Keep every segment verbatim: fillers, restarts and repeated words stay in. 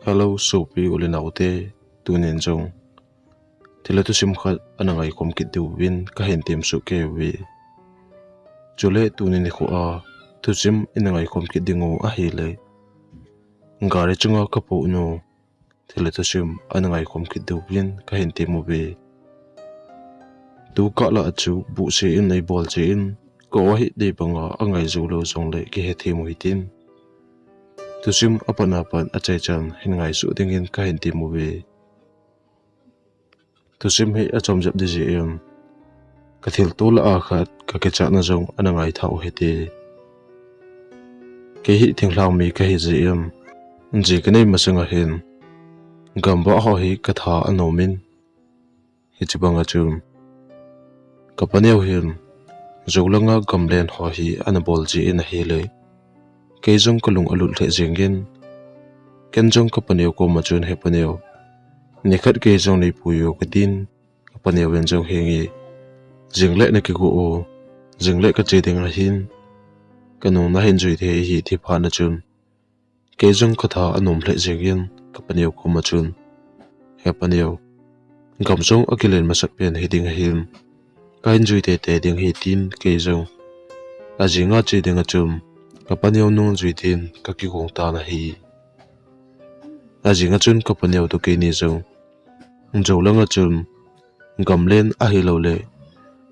Hello, sopi u le nao te, tunin jong thil le thusim khat ana ngaikhom kit diuvin kahin temsoh kei uve. Chule tuni nikho a thusim ina ngaikhom kit diu ahile, gari chunga kapoh nu thil le thusim ana ngaikhom kit diuvin kahin tem uve. Tukah lah a chu buhse in eibol jeh in, koi hi dei banga angai jou lou jongle kihe thei u hitin, thusim apatna pat achaichan hin ngaisoh dingin kahin tem uve. Thusim hi achom jep ding jeh in, kathilto lah a khat kakichatna jong ana ngaithah u hite. Kei hi thinglhang mi kahi jeh in, ji kanei masang ahin, gamvah ho hi katha anom in, hiche banga chun kapaneo hin jou langa gamlen ho hi ana bol jeh in ahile, kei jong kalung alut lheh jengin, ken jong kapaneo koma chun, He paneo, nikhat kei jong neipui o, katin, kapaneo in jong, Henge, jingle nakigo o, jingle kache ding ahin, kanung nahin jui thei ahi, ati phat na chun, kei jong katha anom lheh jengin kapaneo koma chun, He paneo, gam jong akilen masat pen hiding ahin, kahin jui teitei ding ahi, tin kei jong ajinga che dinga chun kapaneo nung jui din kakigong tan ahi. Ajinga chun kapaneo toh keini jong jou langa chun gamlen ahilouleh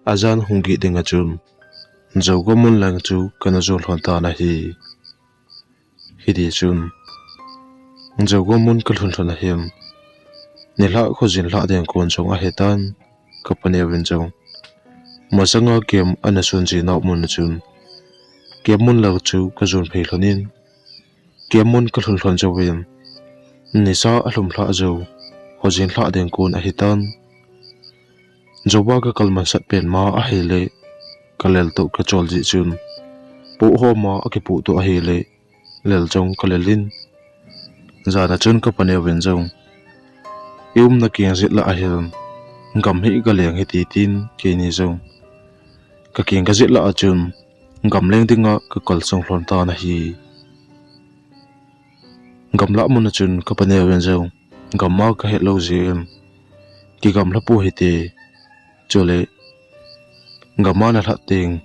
ajan hung gih dinga chun jou gam mun lang chu kana jon lhon tan ahi. Hiti chun jou gam mun kalhun lhon ahin, nilhah khojin lhah ding kon jong ahitan, kapaneo in jong masanga camp ana sun ji nau mun a chun camp mun lang chu kajon phei lhon in, camp mun kalhun lhon jouvin, nisa alhum lhah jou, khojin lhah ding kon ahitan, jouva kakal masat pen ma ahile, kalel toh kachol jeh chun, poh ho ma akipoh toh ahile, lel jong kalel in, jan a chun kapaneo in jong, I umna keng jet lah ahin gam hi galeng hite, tin keini jong kakeng kajet lah a chun gamleng dinga kakal sung lhon tan ahi. Gamlah mun a chun kapaneo in jong gamma kahet lou jeh in, Kigamlha pou hite, chule gamma nalhah teng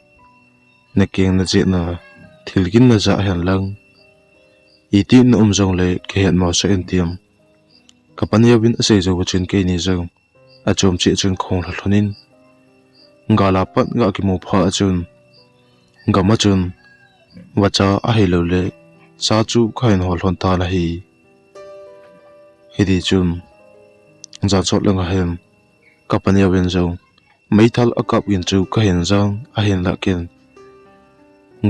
nakeng najetna thil gin najah hen lang, iti na um jongle kihet mosah in, tin kapaneo in asei jou a chun keini jong achom cheh chun kahung lha lhon in, gal a pat ga kimu phat a chun, gam a chun vacha ahilouleh sa chu kahin hol lhon tan ahi. Hiti chun jan sot langa hin kapaneo in jong meithal akap gin chu kahin jang, ahinlah ken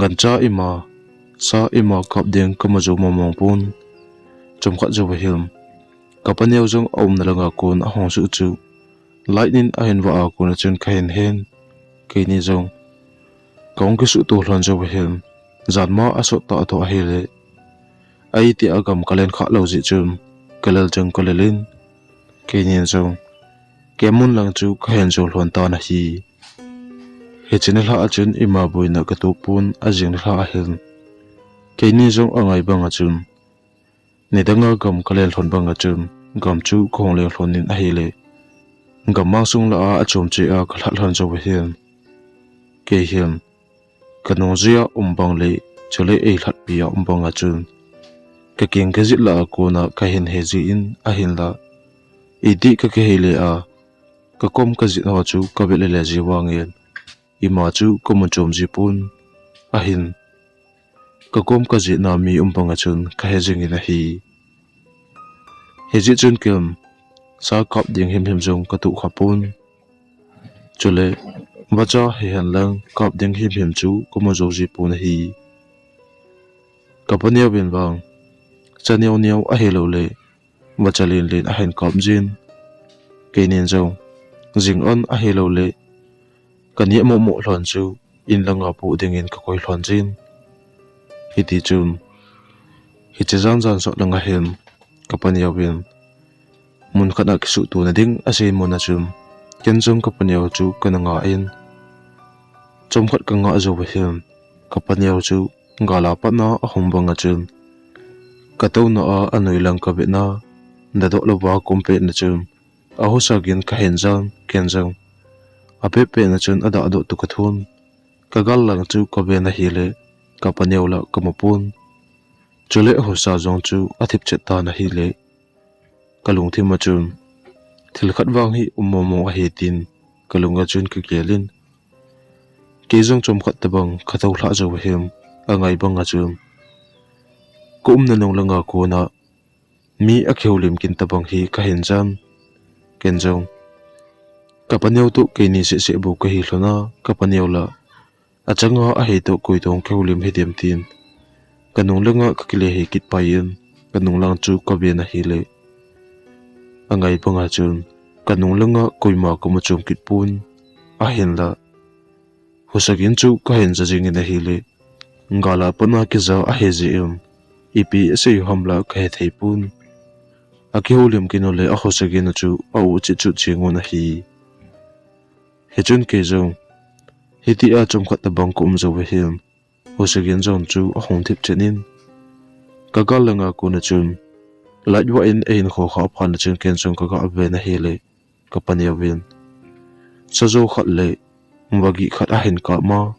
gancha ima, sa ima kap ding kamu jou mong mong pon. Chomkhat jou ahin kapaneo jong aumna langa kon ahung suh chu light in ahin vah a kon a chun kahin hen. Keini jong kahung kisuhto lhon jou ahin, janma asot tah toh ahile, aiti a gam kalen khah lou jeh chun kalel jong kalel in, keini jong camp mun lang chu kahin jon lhon tan ahi. Hiche nilhah a chun ima boina katoh pon, ajing nilhah ahin keini jong angai banga chun, nidanga gam kalen lhon banga chun gam chu kahung leng lhon in ahile, gammang sung lah a achom cheh a kalhat lhon jou ahin, kei hin kanung jui a um bang le chule eilhatpi a um banga chun kakeng kajet lah a kona kahin he jin, ahinlah iti kakihei le a kakom kajet ho chu kavet le le ji vangin ima chu kamu chom ji pon, ahin kakom kajetna mi um banga chun kahe jingin ahi. Hijeh chun ken sa kap ding himhim jong katoh kha pon, chule vacha hihen lang kap ding himhim chu kamu jou ji pon ahi. Kapaneo in vang cha neo neo ahilouleh vacha len len ahin kap jin, keinin jong jing an ahilouleh kaneh moh moh lhon chu in langa poh dingin kakoi lhon jin. Hiti chun hiche jan jan sot langa hin kapaneo in mun khat a kisuhtona ding asei mun a chun ken jong kapaneo chu kana ngah in, chomkhat kangah jou ahin kapaneo chu gal a pat na ahung banga chun Katouna a anoi lang kavetna, dadoh louva kaum petna chun, ahusagin kahin jan, ken jong apet petna chun adahdoh tu kathun. Kagal lang chu kaven ahile, kapaneo la kamu pon. Chule ahusa jong chu athip chet tan ahile, kalungthim a chun, thil khat vang hi um mong mong ahi tin, kalunga chun kagel in. Kei jong chomkhat tobang kathou lhah jou ahin, angai banga chun, kaumna nung langa kona mi akihoulim kin tobang hi kahin jan, ken jong kapaneo toh keini sehseh bou kahi lhona, kapaneo la achanga ahi toh koi toh kihoulim hidem tin, kanung langa kakile hei kit pai in, kanung lang chu kaven ahile, angai banga chun, kanung langa koima kamu chom kit pon, ahinla husagin chu kahin ja jingin ahile, gal a patna kija ahi jeh in, ipi asei u ham la kahethei pon. Akihoulim kin u le ahusagin u chu a-u chitchut jeng un ahi. Hichun kei jong hitia chomkhat tobang kaum jou ahin, husagin jong chu ahung thip chet in, kagal langa kona chun, light vah in ahin kho kha phat na chun ken jong kaga ven ahile, kapaneo vin sajo khat le vagi khat ahin kap ma,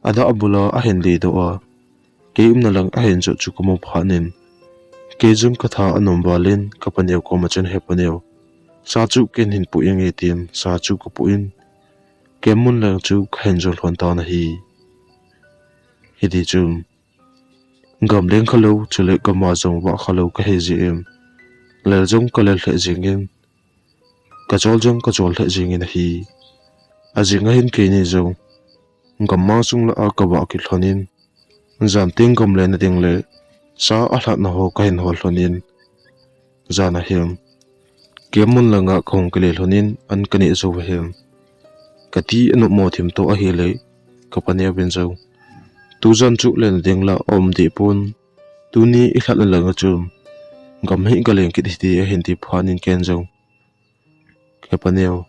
adah bula ahin ledoh a, kei umna lang ahin jot chu kamu phat in, kei jong katha anom val in kapaneo koma chun, He paneo, sa chu ken hin poh inge, tin sa chu kapoh in, camp mun lang chu kahin jon lhon tan ahi. Hiti chun, gam leng khalou, chule gam a jong vah khalou kahi jeh in, lel jong kalel lheh jengin, kachol jong kachol lheh jengin ahi. Ajing ahin keini jong gammang sung lah a kavah kit lhon in, jan teng gam lena ding le sa alhatna ho kahin hol lhon in, jan ahin camp mun langa kahung kile lhon in an kaneh jou ahin, kati anopmo thim toh ahile, kapaneo vin jong, Tujan chu lena ding la aum deh pon, tuni ilhatna langa chun gam hi galeng kit hite, ahin ti phat in ken jong, He paneo,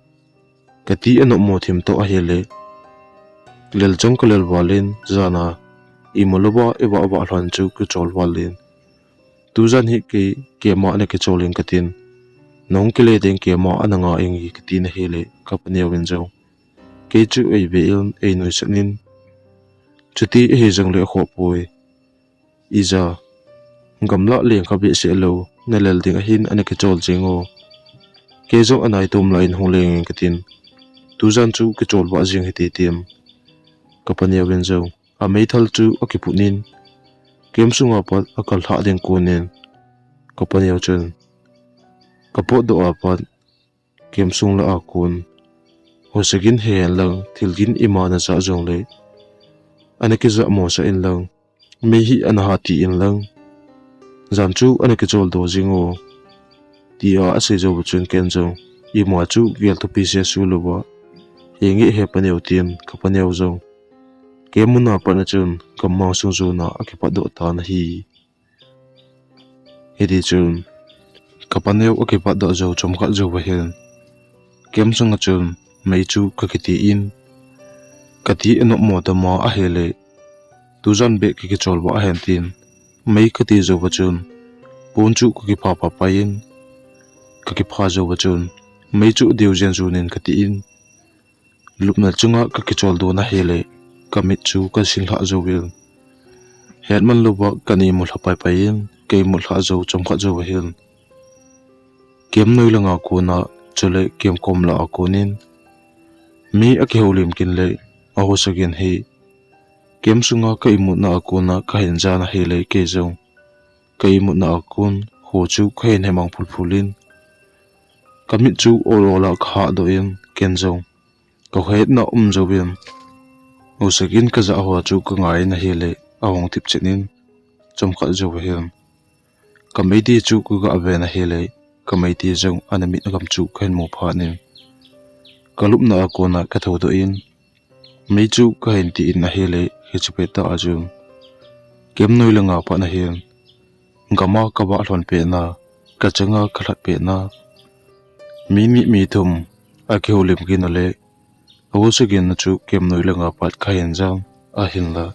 kati anopmo thim toh ahile, lel jong kalel val in, jan a imu louva ivah vah lhon chu kichol val in, tujan hi kei camp a ana kichol inge katin, nahung kile teng camp a ana nga inge, katin ahile, kapaneo vin jong, kei chu eive in einuisat in, chuti ahi jongle akhoh poi. Ija, gamlah leng kha behseh lou, nalel ding ahin ana kichol jeng o. Kei jong anaitom lah in hung leng inge katin, tujan chu kichol vah jeng hite, tin kapaneo vin jong, ameithal chu akiput in, camp sunga pat akal lhah ding kon in, kapaneo chun kapotdoh a pat camp sung lah a kon, husagin hihen lang thil gin ima najah jongle ana kijah mosah in lang, mei hi ana hat in lang, jan chu ana kicholdo jeng o, tia asei jou chun ken jong ima chu gel thupi sesu louva, Henge he paneo, tin kapaneo jong camp muna pat na chun gammang sung jona akipatdoh tan ahi. Hiti chun kapaneo akipatdoh jou chomkhat jou ahin, camp sunga chun mei chu kakiti in, kati anopmo tama ahile, tujan beh kakichol vah ahen tin, mei kati jouva chun pon chu kakipha pha pai in, kakipha jouva chun mei chu deu jen jun in kati in, lupna chunga kakichol don ahile, kamit chu kasin lhah jouvin, hetman louva kana imu lhah pai pai in, ka imut lhah jou chomkhat jou ahin, camp noi langa kona, chule camp kom lah a konin mi akihoulim kin le ahosa gin hi camp sunga ka imutna a kona kahin jan ahile, kei jong ka imutna a kon kho chu kahin hemang phul phul in, kamit chu ol ol a kahahdoh in, ken jong kahetna um jouvin, ahosa gin kajah ho chu kangai in ahile, ahung thip chet in, chomkhat jou ahin, kameiti chu kaga ven ahile, kameiti jong ana mit gam chu kahin mu phat in, kalupna a kona kathoudoh in, mei chu kahin ti in ahile, hiche pettah a chun camp noi langa pat ahin, gama kavah lhon petna, kachanga kalhat petna, mi ni mi thum akihoulim gin le ahosa ginna chu camp noi langa pat kahin jan ahinla,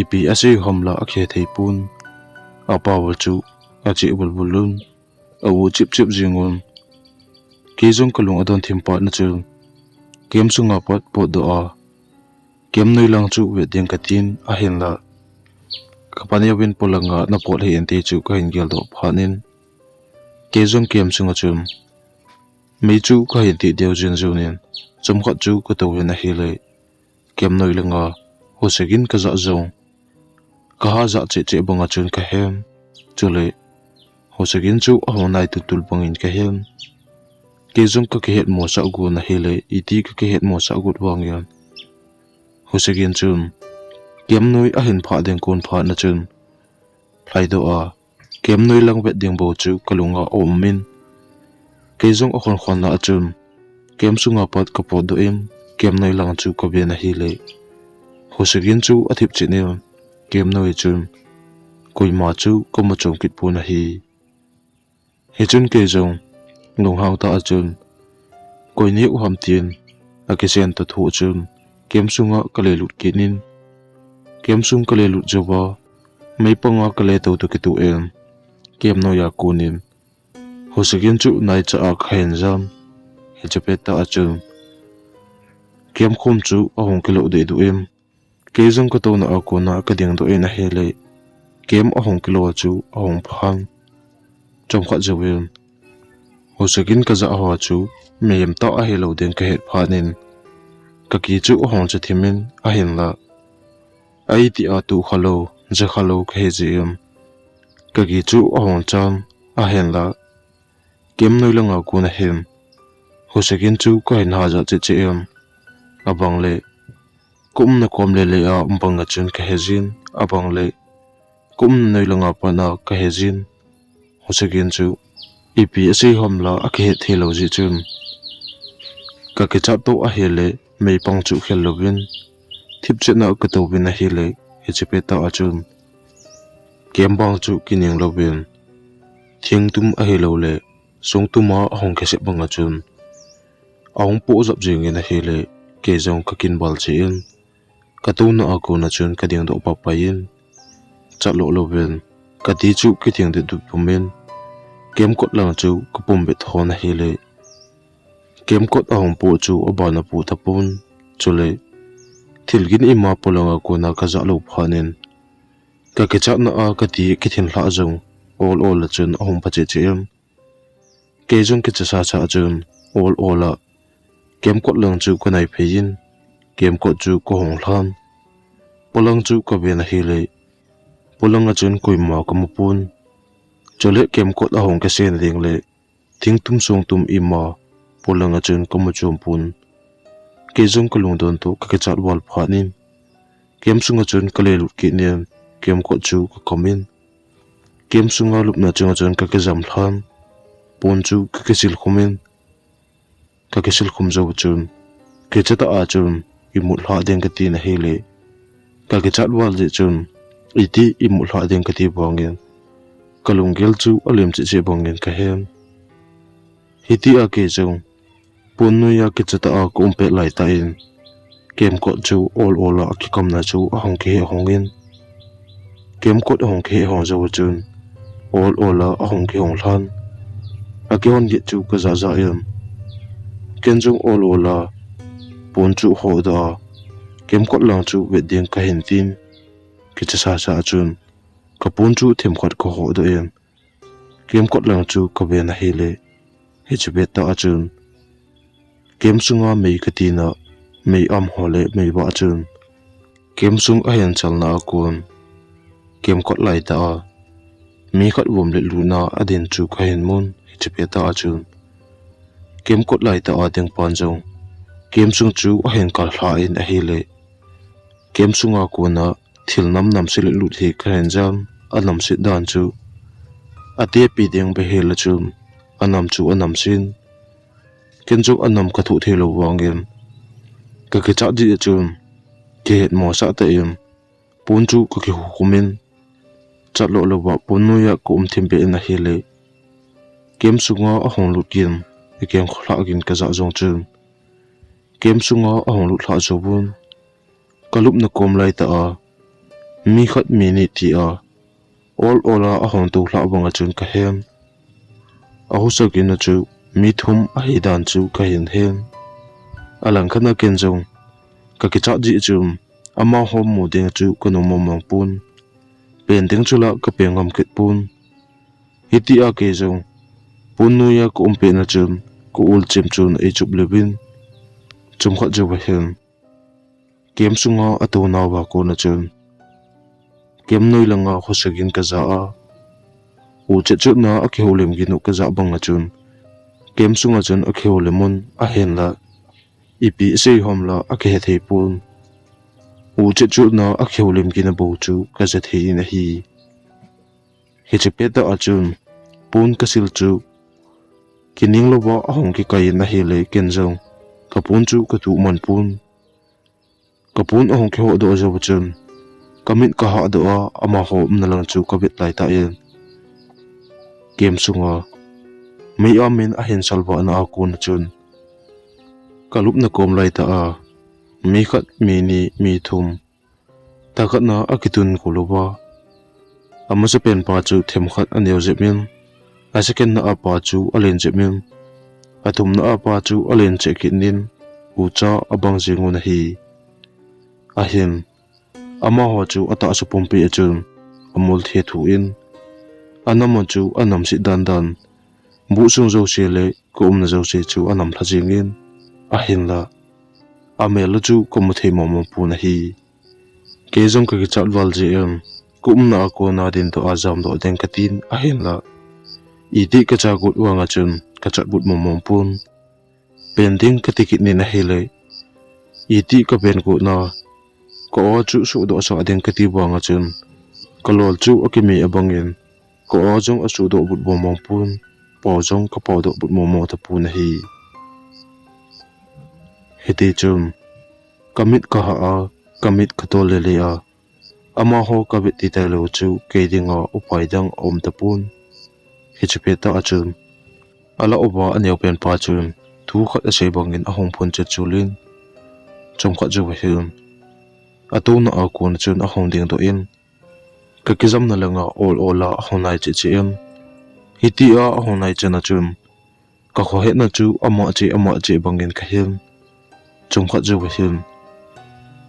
ipi asei u hamla akihethei pon. Apa va chu acheh bulbul un, a-u chipchip jing un. Kei jong kalung adon thim phat na chun, camp sunga pat potdoh a, camp noi lang chu vet ding katin, ahinla kapaneo vin polanga napot hih inte chu kahin geldoh phat in, kei jong camp sunga chun mei chu kahin tih deu jin jun in, chomkhat chu katou vin ahile, camp noi langa Hosagin kajah jong kaha jah cheh cheh banga chun kahen. Chule Hosagin chu ahung nai tultul bangin kahen. Kei jong kakihet mosah got ahile, iti kakihet mosah got vangin, Hosagin chun camp noi ahin phah ding kon phat na chun, lhaidoh a, camp noi lang vet ding bou chu kalunga aumin, kei jong akhon khon lah a chun camp sunga pat kapotdoh in, camp noi lang chu kaven ahile, Hosagin chu athip chet in, camp noi chun koima chu kamu chom kit pon ahi. Hichun kei jong lunghang tah a chun, koi neh u ham tin, akisen toh thoh chun camp sunga kalelut kit in, camp sung kalelut jouva, mei panga kale tou toh kitoh in, camp noiya konin Hosagin chu naicha a kahin jan. Hiche pettah a chun camp khom chu ahung kilo dehduh in, kei jong katouna a kona kadingdoh in ahile, camp ahung kilo chu ahung phan. Chomkhat jouvin, Hosagin kajah hoa chu mihem tah ahilou ding kahet phat in, kaki chu ahung cha thim in, ahinla, a-iti a tu khalou, ja khalou kahi jeh in, kaki chu ahung chan, ahinla, camp noi langa kon ahin, Hosagin chu kahin ha jah cheh cheh in, abang le kaumna kom lele a um banga chun kahe jin, abang le kaumna noi langa pat a kahe jin. Hosagin chu ipi asei ham la akihet thei lou jeh chun, kakichat toh ahile, mei pang chu khel louvin, thipchet na katouvin ahile, hiche pettah a chun camp bang chu kineng louvin, thingtum ahilou le songtum a ahung kisep banga chun ahung poh jap jingin ahile, kei jong kakin bal cheh in, katouna a kona chun kadingdoh pahpah in, chatloh louvin, kati chu kithing dehduh pumin, camp kot lang chu kapum bet thon ahile, camp kot ahung poh chu abana poh tapon, chule thilgin ima polanga kona kajah lou phat in, kakichatna a kati kithin lhah jong ol ol a chun ahung pha cheh cheh in, kei jong kicha sasa a chun ol ol a camp kot lang chu kanai phei in, camp kot chu kahung lhan. Polang chu kaven ahile, polanga chun koima kamu pon. Chule camp kot ahung kisen ding le thingtum songtum ima polanga chun kamu chom pon. Kei jong kalungdon toh kakichat val phat in, camp sunga chun kalelut kit in, camp kot chu kakamin, camp sunga lupna chunga chun kakijam lhan, pon chu kakisil khumin, kakisil khum jou chun, kichatah a chun imut lhah ding katin ahile, kakichat val jeh chun iti imut lhah ding kati vangin, kalunggel chu alim cheh cheh bangin kahen. Hitia kei jong pon noiya kichatah a kaum pet laitah in, camp kot chu ol ol a akikamna chu ahung kihehhong in, camp kot ahung kihehhong jou chun ol ol a ahung kihong lhan. Akihon get chu kajah jah in, ken jong ol ol a pon chu hodoh a, camp kot lang chu vet ding kahin tin, kicha sasa a chun kapon chu themkhat kahodoh in, camp kot lang chu kaven ahile, hiche pettah a chun camp sunga mei katina, mei am ho le mei vah chun camp sung ahin chalna a kon, camp kot laitah a mi khat vom le lutna adin chu kahin mun, hiche pettah a chun camp kot laitah a ding pan jong camp sung chu ahin kal lhah in ahile, camp sunga kona thil nam namse le lut hi kahin jan, anamset dan chu atepi ding beh hel a chun anam chu anamsen, ken jong anam kathoh thei lou vangin, kakichat jeh a chun kihet mosah tah in, pon chu kakikhukhum in, chatloh louva pon noiya kaum thim beh in ahile, camp sunga ahung lut gin, ikeng kholhah gin kajah jong chun, camp sunga ahung lut lhah jouvun, kalupna kom laitah a mi khat mi ni tia Ol ol a ahung tou lhah bang a chun kahen. Ahusa gin a chu mi thum ahi dan chu kahin hen. Alangkhat a ken jong kakichat jeh chun amaho mu ding chu kanom mong mong pon. Pen ding chu la kape ngam kit pon. Hitia kei jong pon noiya ka um pet na chun ka ul chim chun eichup levin. Chomkhat jouva hin camp sunga atouna uva kona chun camp noi langa husa gin kaja a, u chet chutna akihoulim gin u kaja bang a chun camp sunga chun akihoulim un ahinla ipi asei ham la akihethei pon. U chet chutna akihoulim gin a bou chu kaja thei in ahi. Hiche pet a chun pon kasil chu kining louva ahung kikai in ahile ken jong kapon chu katuh man pon. Kapon ahung kihoh doh jouva chun kamit kahah doh a amaho umna lang chu kavet laitah in camp sunga mei a min ahin salvah na a kona chun kalupna kom laitah a mi khat, mi ni, mi thum, thakhat na akitun kou louva, amasapen pa chu themkhat aneo jep in, asecond na a pa chu alen jep in, athumna a pa chu alen cheh kit in, ucha abang jeng un ahi. Ahin amaho chu atahsa pumpi a chun amol thethu in, anam a chu anamset dan dan, buh sung jouse le ka umna jouse chu anam lha jeng in, ahinla amel a chu kamu thei mong mong pon ahi. Kei jong kakichat val jeh in ka umna a kona dindoh a jamdoh ding katin ahinla iti kacha got vang a chun kachat but mong mong pon. Pen ding kati kit in ahile iti kapen got na ka aw chu suhdoh sah ding kati vang a chun kalol chu akimi abang in ka aw jong asuhdoh but mong mong pon, pao jong kapao doh but mong mong tapon ahi. Hiti chun kamit kahah a, kamit katol lele a, amaho kavet ti tailou chu kei dinga upai dang aum tapon. Hiche pet a chun ala uva aneopen pa chun thukhat asei bang in ahung phun chet chul in chomkhat jouva hin atouna a kona chun ahung dingdoh in kakijamna langa ol ol a ahung nai cheh cheh in, hitia ahung nai chan a chun kakhohetna chu ama cheh ama cheh bang in kahen. Chomkhat jouva hin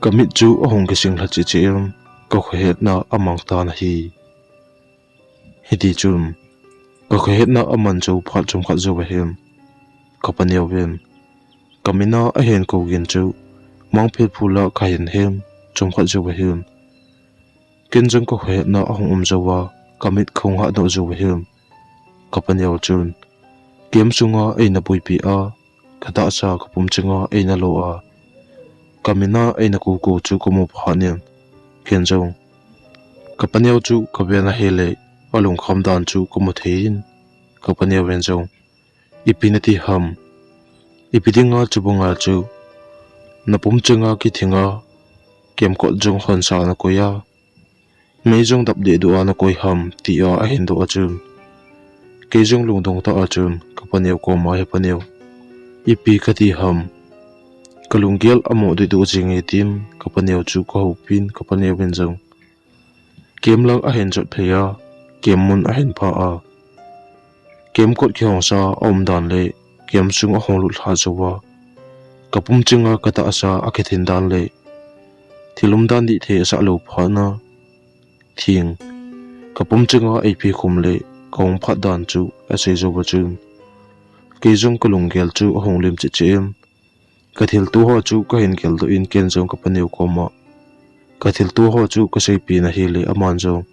kamit chu ahung kising lha cheh cheh in kakhohetna amang tan ahi. Hiti chun kakhohetna aman jou phat chomkhat jouva hin kapaneo vin kamin a ahin kou gin chu mangphel phul a kahin hen. Chomkhat jouva hin ken jong kakhohetna ahung um jouva kamit kahung hahdoh jouva hin kapaneo chun camp sunga eina boipi a, katahsa kapum chenga eina lo a, kamin a eina kou kou chu kamu phat in ken jong kapaneo chu kaven ahile alungkham dan chu kamu thei in kapaneo vin jong ipi nati ham, ipi dinga chubanga chu napum chenga kithing a, camp kot jong honsa nakoi a, mei jong dap dehduh a nakoi ham tia ahin doh a chun kei jong lungdong tah a chun kapaneo koma, he paneo, ipi kati ham, kalunggel amo dehduh jing e tin kapaneo chu kahoupin kapaneo vin jong camp lang ahin jot phei a, camp mun ahin phah a, camp kot kihongsa aum dan le camp sung ahung lut lha jouva kapum chenga katahsa akithin dan le thil umdan dihthei asah lou phat na thing kapum chenga eiphi khum le kahung phat dan chu asei jouva chun kei jong kalunggel chu ahung lim cheh cheh in kathilto ho chu kahin geldoh in ken jong kapaneo koma kathilto ho chu kaseipeh in ahile aman jong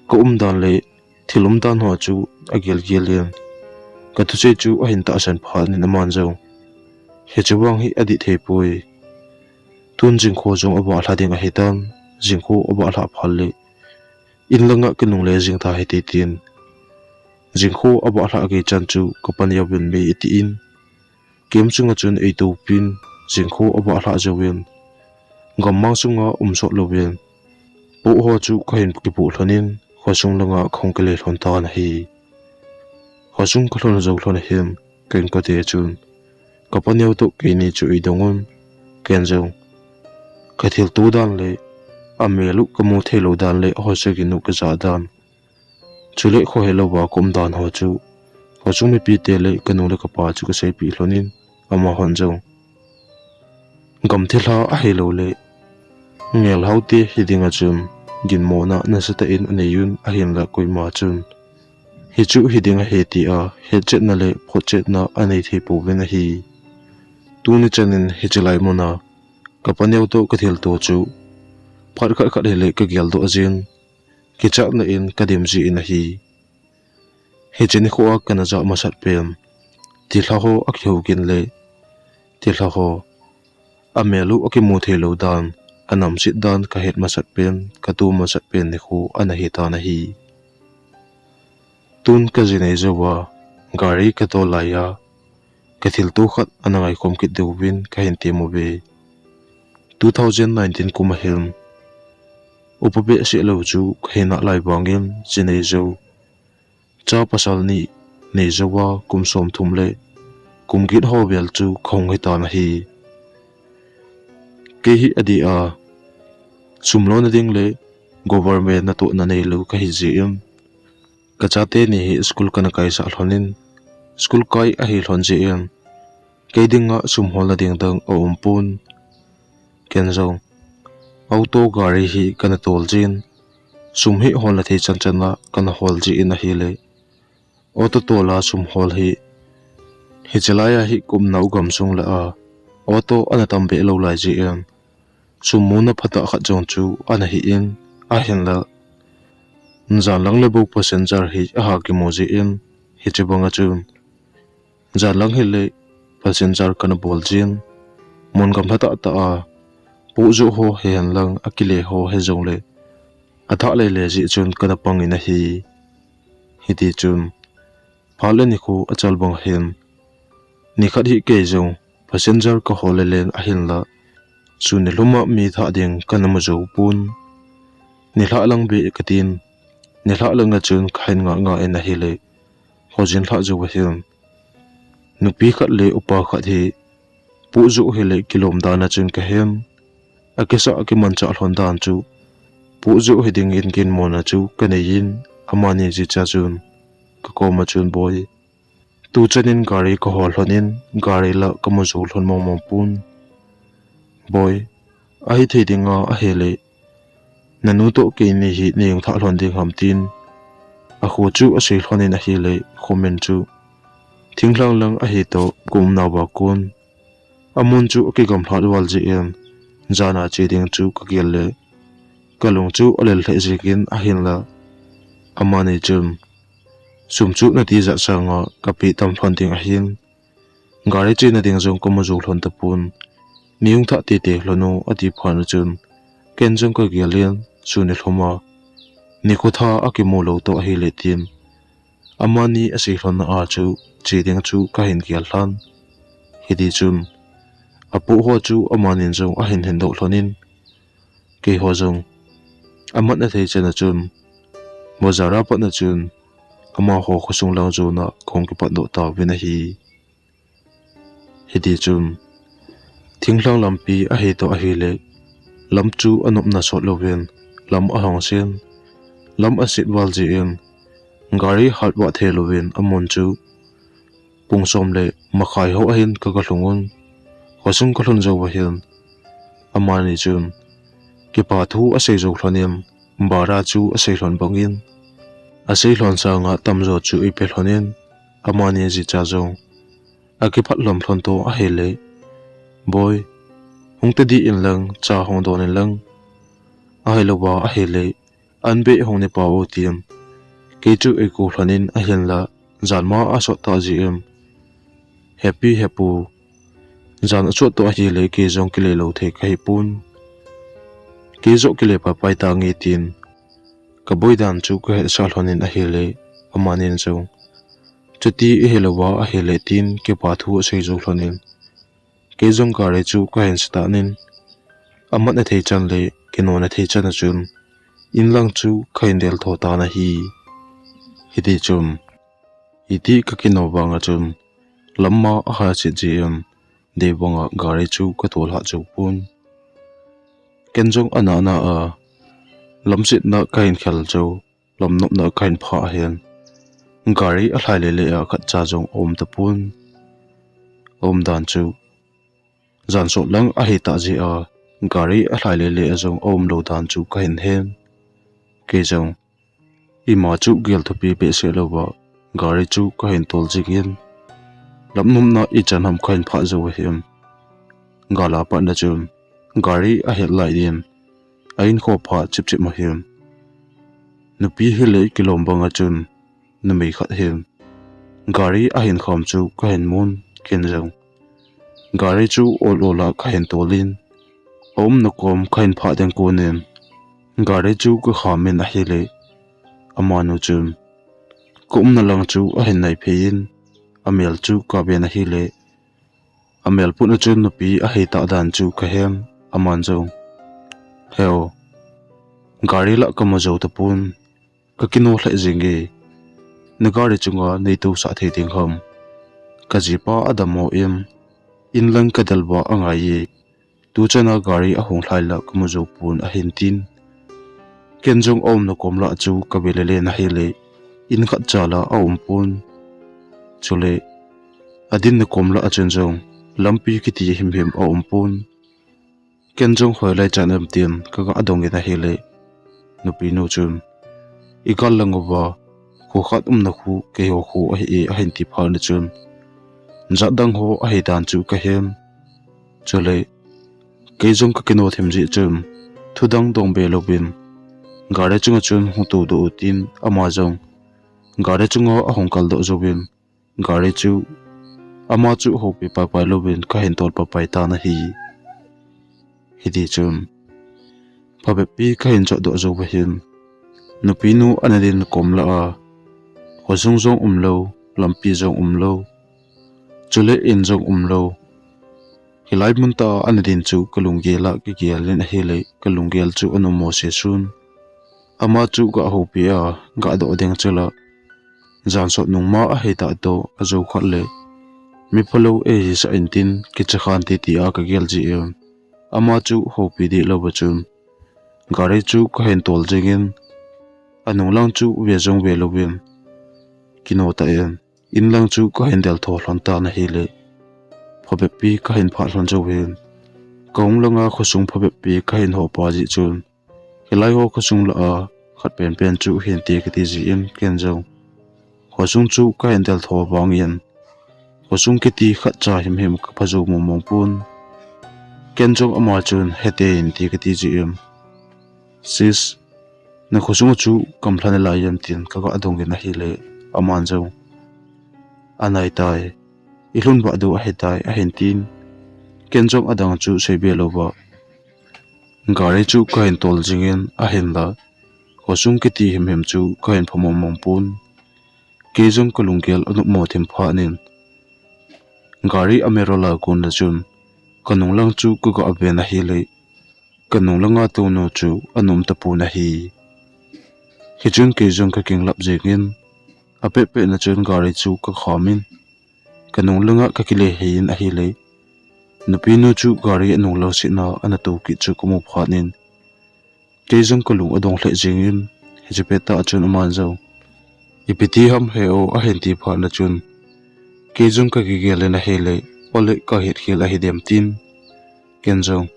kaumdan le thil umdan ho chu agel gel in kathusei chu ahin tahsan phat in aman jong hiche vang hi adih thei poi, tun jingkho jong avah lha ding ahitan, jingkho avah lhah phat le in langa kinungle jing tahite tin jingkho avah lhah gei chan chu kapaneo vin mei ati in camp sunga chun eitopin jingkho avah lhah jouvin gammang sunga um sot louvin poh ho chu kahin kipoh lhon in khosung langa kahung kile lhon tan ahi. Khosung kalhun jou lhon ahin ka inkote chun kapaneo toh keini chu eidong un, ken jong kathilto dan le amel u kamu theilou dan le ahoisa gin u kajah dan Chule khohelou va ka umdan ho chu, khosung mipite le kanu le kapa chu kaseipeh lhonin, amahon jong gam thilha ahilouleh ngelhaote hiding a chun ginmona nasatah in anei un, ahinlah koima chun hichu hiding ahi tia hetchetna le photchetna anei thei pouvin ahi. Tuni chanin hiche lai muna kapaneo toh kathilto chu phat khat khat hile kageldoh jin, kichatna in kadim jin ahi. Hiche nikho a kana jah masat pen, thilha ho akihou gin le thilha ho amel u akimu theilou dan, anamset dan kahet masat pen, kato masat pen nikho ana hitan ahi. Tun kaji nei jouva gari katol laiya kathilto khat ana ngaikhom kit diuvin kahin temuve. Two thousand nineteen kum ahin, upa behseh lou chu kahi nalai vangin ji nei jou, cha pasal ni nei jouva kum somthum le kum get ho vel chu kahung hitan ahi. Kei hi adeh a sum lona ding le government natohna neilou kahi jeh in, kachate ni hi school kana kaisah lhonin, school kai ahi lhon jeh in, kei dinga sum holna ding dang aumpon. Ken jong auto gari hi kana tol jin, sum hi holna thei chanchan a kana hol jin ahile, auto tol a sum hol hi hiche laiya hi ka umnau gamsung lah a auto ana tambeh lou lai jeh in, sum muna phatah khat jong chu ana hi in, ahinlah jan lang le bou passenger hi aha kimu jeh in, hiche banga chun jan lang hile passenger kana bol jin, mun gamla tahtah a pohjoh ho hihen lang akile ho hijongle athah lele jeh chun kana pangin ahi. Hitichun phat le nikho achal bang hin, nikhat hi kei jong passenger kahol lelen ahinlah, sun nilhum a mi thah ding kana mu jou pon. Nilhah lang beh katin, nilhah langa chun kahin ngah ngah in ahile, khojin lhah jouva hin nupi khat le upa khat hi pohjoh hile kilom dan a chun kahen, akisah akimanchah lhon dan chu pohjoh hidingin ginmona chu kaneiyin, amani jicha chun kakoma chun, Boi, tuchanin gari kahol lhonin, gari la kamu jou lhon mong mong pon. Boi, ahithei dinga ahile, nanu toh keini hi neihung thah lhon ding ham tin, akho chu asei lhonin ahile, khomin chu thinglhang lang ahi toh ka umnauva kon, amun chu akigamlhat val jeh in, jana che ding chu kagel le kalung chu alel lheh jengin ahinlah, amani chun sum chu natijat sanga kapeh tam lhon ding ahin, gari chena ding jong kamu jou lhon tapon, neihung thah teitei lhon o ati phat chun, ken jong kagelin sun nilhum a nikho thah akimu lou toh ahile tin, amani asei lhonna a chu che ding chu kahin gel lhan. Hitichun apoh ho chu amanin jong ahin hindoh lhonin, keiho jong amatna thei chan a chun bazar a patna chun amaho khosung lang jona kahung kipatdoh tauvin ahi. Hitichun thinglhang lampi ahi toh ahile, lam chu anopna sot louvin lam ahong sen, lam aset val jeh in, gari hatvah thei louvin amun chu pung som le makhai ho ahin kaga lhungun, khosung kalhun jouva hin, amani chun kipa thu asei jou lhonin, bara chu asei lhon bangin, asei lhon sanga tamjo chu eipe lhonin, amani jicha jong akiphat lom lhon toh ahile, Boi, hung tadih inlang, cha hung don inlang, ahilouva ahile, an beh hung nepao tin, kei chu eikou lhonin ahinlah, janma asot tah jeh in, Hepi hepu, jan asot toh ahile kei jong kile lou thei kahipon, kei joh kile paipai tange tin, kaboi dan chu kahetsah lhonin ahile, amanin jong chuti ahilouva ahile tin kipa thu asei jou lhonin, kei jong gari chu kahin start in, amatna thei chan le kinona thei chan a chun, inlang chu kahin del tho tan ahi. Hitichun iti kakino vanga chun, lamma ahahset jeh in, deibanga gari chu katol lhah jou pon. Ken jong ana ana a lamsetna kahin khel jou, lamnopna kahin phah ahin. Gari alhai lele a khatcha jong aum tapon. Aum dan chu jan sot lang ahitah jeh a, gari alhai lele a jong aum lou dan chu kahin hen. Kei jong ima chu gel thupi behseh louva gari chu kahin tol jingin, lamnopna ichan ham kahin phah jou ahin. Gal a patna chun gari ahet lai in, a-in kho pha chipchip ahin. Nupi hile kilom banga chun numei khat hin gari ahin kham chu kahin mun, ken jong gari chu ol ol a kahin tolin, aumna kom kahin phah ding konin gari chu kakhamin ahile, amanu chun kaumna lang chu ahin naiphei in, amel chu kaven ahile, amel putna chun nupi ahitah dan chu kahen. Aman jong, "Heo, gari lah kamu jou tapon, kakino lheh jenge, nagari chunga neitousah thei ding ham? Kajipa adammo in, in lang kadel uva angai e, tuchana gari ahung lhai lah kamu jou pon," ahin tin. Ken jong aumna kom lah chu kave lele in ahile, in khatcha lah aumpon. Chule adinna kom lah a chun jong lampi kiti himhim aumpon. Ken jong hoilai chan em tin kaga dongin ahile, nupinu chun, "Igal lang uva, kho khat umna khu keiho kho ahi e," ahin ti phat na chun, jat dang ho ahi dan chu kahen. Chule kei jong kakino them jeh chun, thudang dong be louvin gari chunga chun hung toudoh u tin, ama jong gari chunga ahung kaldoh jouvin, gari chu ama chu houpi paipai louvin kahin tol paipai tan ahi. Hiti chun phabep pi kahin jotdoh jouva hin, nupinu ana din kom lah a, khosung jong umlou, lampi jong umlou, chule in jong umlou, hilai mun tah a ana din chu kalunggel a kagel in ahile, kalunggel chu anom mo sesun. Ama chu gahoupi a, gadoh ding chu lah, jan sot nungma ahitah toh, ajou khat leh miphalou eihisah intin, kicha khan titi a kagel jeh in, ama chu houpi deh louva chun gari chu kahin tol jingin, anung lang chu ve jong ve louvin, kino tah in, in lang chu kahin del tho lhon tan ahile, phabep pi kahin phah lhon jouvin, kahung langa khosung phabep pi kahin hopa jeh chun, hilai ho khosung lah a khat penpen chu hinte kati jeh in, ken jong khosung chu kahin del tho vangin, khosung kiti khatcha himhim kapha jou mongmong pon. Ken jong ama chun, "Hete inte," kati jeh in, "Sis, nakhosung chu kam lha nalai em?" tin kaga dongin ahile, aman jong, "Anaitai, ilhun vah diu ahitai," ahin tin. Ken jong adang chu seibe louva gari chu kahin tol jingin, ahinla khosung kiti himhim chu kahin pha mongmong pon. Kei jong kalunggel anop mo them phat in, gari a mirror la kona chun kanung lang chu kaga ven ahile, kanung langa tounu chu ana um tapon ahi. Hichun kei jong kakinglap jengin, apehpeh na chun gari chu kakhamin, kanung langa kakile heiyin ahile, nupinu chu gari anung lang sehna ana tou kit chu kamu phat in, kei jong kalung adong lheh jengin, hiche pettah chun aman jong, "Ipi ti ham he o?" ahin ti phat na chun, kei jong kakigel in ahile, "Ole, kahet khel ahi dem," tin, ken jong,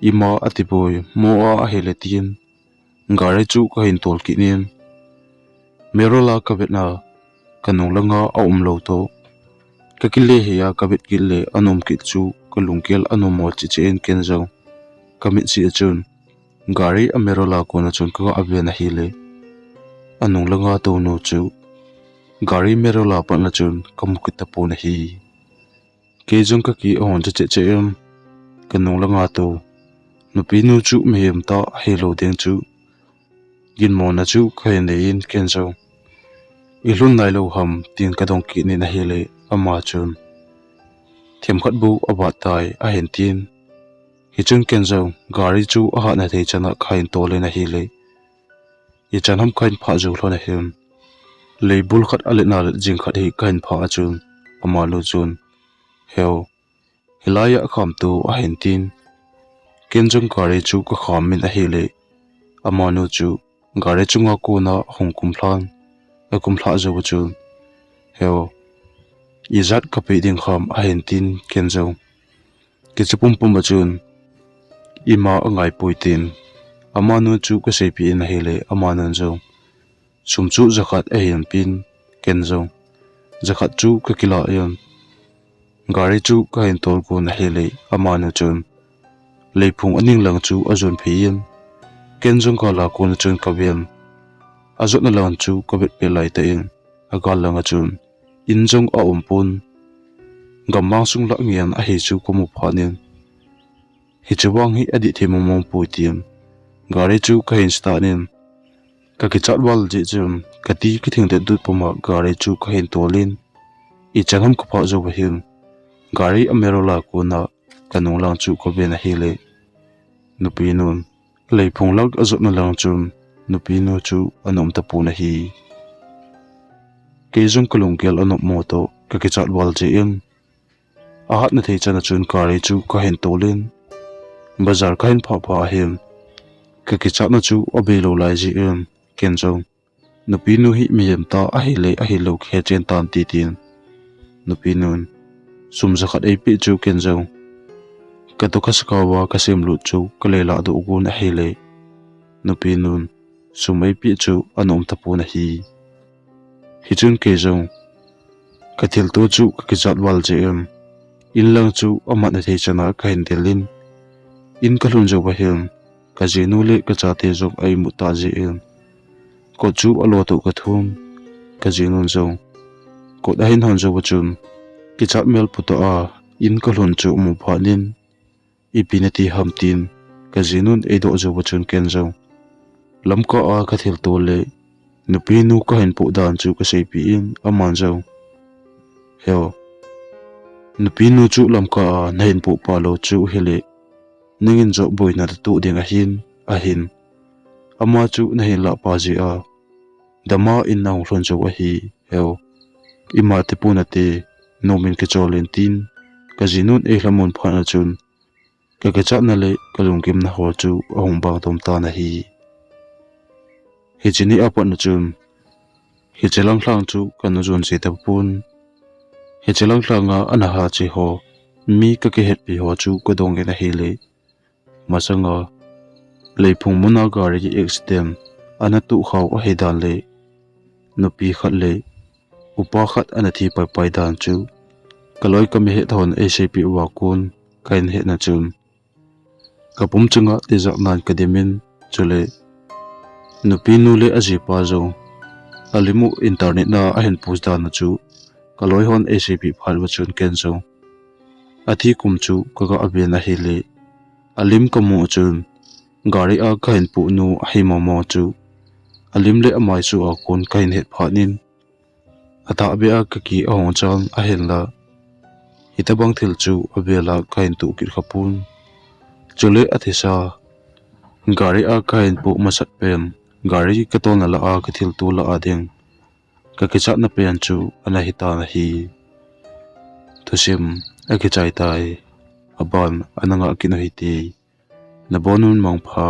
"Ima ati poi, mo a ahile," tin, gari chu kahin tol kit in, mirror la kavet na, kanung langa aum lou toh, kakile heiya kavet kit le ana um kit chu kalunggel anom mo cheh cheh in, ken jong kamitlhi a chun gari a mirror la kona chun kaga ven ahile, anung langa tounu chu gari mirror la patna chun kamu kit tapon ahi. Kei jong kaki ahon cheh cheh in, kanung langa tou nupinu chu mihem tah ahilou ding chu ginmona chu kahin nei in, ken jong, "Ilhun nailou ham?" tin kadong kit in ahile, ama chun, "Themkhat bou avat tai," ahin tin. Hichun ken jong gari chu ahatna thei chana kahin tol in ahile, ichan ham kahin phah jou lhon ahim, leibul khat alet na let jing khat hi kahin phah a chun, amanu chun, "He o, hilaiya kham to," ahin tin. Ken jong gari chu kakham in ahile, amanu chu, gari chunga kona hung kumlhan, akumlha jou chun, "Heo, ijat kapeh ding ham?" ahin tin ken jong, "Kicha pumpum a chun ima angaipoi," tin amanu chu kaseipeh in ahile, amanun jong sum chu jakhat ahin pen, ken jong jakhat chu kakilah in, gari chu kahin tol gon ahile, amanu chun leiphung aning lang chu ajon phei in, ken jong gala kona chun kaven, ajotna lang chu kavet peh laitah in, agal langa chun in jong aumpon, gammang sung lah ngen ahi chu kamu phat in, hiche vang hi adih thei mong mong poi tin, gari chu kahin start in, kakichat val jeh chun kati kathing det dut puma gari chu kahin tol in, ichan ham kaphah jou ahin, gari a mirror a kona kanung lang chu kaven ahile, nupinun leiphung lah ajotna lang chun nupinu chu ana um tapon ahi. Kei jong kalunggel anop mo toh kakichat val jeh in, ahatna thei chan a chun gari chu kahin tol in, bazar kahin phah phat ahin, kakichatna chu abei lou lai jeh in, ken jong nupinu hi mihem tah ahile ahilou kihe chen tan ti tin, nupinun sum jakhat eipeh chu ken jong katoh kasakao a kasemlut chu kalei lah doh gon ahile, nupinun sum eipeh chu ana um tapon ahi. Hichun kei jong kathilto chu kakichat val jeh in, in lang chu amatna thei chan a kahin del in, in kalhun jou ahin, kajinu le kachate jong a-imut tah jeh in, kot chu alo toh kathun, kajinun jong kot ahin hon jou a chun, kichat mel putah a in kalhun chu amu phat in, ipi nati ham tin, kajinun eidoh jou a chun ken jong lamkah a kathilto le nupinu kahin poh dan chu kaseipeh in, aman jong, "Heo, nupinu chu lamkah a nahin poh pah lou chu hile, nangin joh boina natoh ding ahin, ahin, ama chu nahin lah pah jeh a dama in nahung lhun jou ahi, heo, ima te pon ate, nom in kichol in," tin kajinun eilhamon phat a chun, kakichatna le kalunggimna ho chu ahung bang tom tan ahi. Hiche ni apat na chun, hiche lang lhang chu kana jon che tapon. Hiche lang lhang a ana ha che ho, mi kakihetpi ho chu kadong in ahile, masanga leiphung muna gari accident ana toh khau ahi dan le, nupi khat le upa khat ana thi paipai dan chu kaloi kamihet hon eiseipeh uva kon kahin hetna chun, kapum chunga tijat nan kadim in, chule nupinu le ajipa jong alim u internet na ahin post dan u chu kaloi hon eiseipeh phat uva chun ken jong athi kum chu kaga ven ahile, alim kamu chun gari a kahin poh nu ahi mong mong chu alim le amaisu a kon kahin het phat in, atahbeh a kaki ahung chan ahinla, hitobang thil chu avel a kahin toh kit khapon. Chule athisa gari a kahin poh masat pen, gari katolna lah a kathilto lah a ding kakichatna pen chu ana hitan ahi. Thusim akichai tai, aban ana ngah kit u hite. Nabonun mangpha.